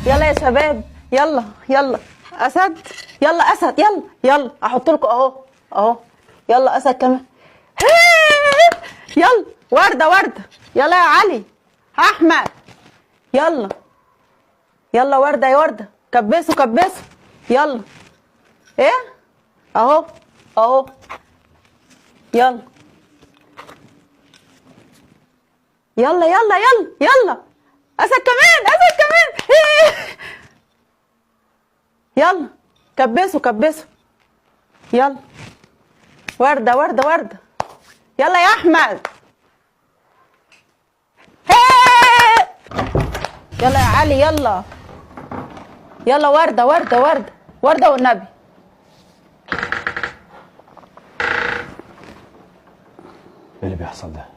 يلا يا شباب، يلا يلا اسد، يلا اسد، يلا يلا احط لكم اهو اهو، يلا اسد كمان، يلا ورده ورده، يلا يا علي، احمد، يلا يلا ورده يا ورده، كبسوا كبسوا، يلا ايه اهو اهو، يلا يلا يلا يلا يلا اسد كمان، اسد كمان، إيه. يلا كبسوا كبسوا، يلا ورده ورده ورده، يلا يا احمد، إيه. يلا يا علي، يلا يلا ورده ورده ورده ورده والنبي. ايه اللي بيحصل ده؟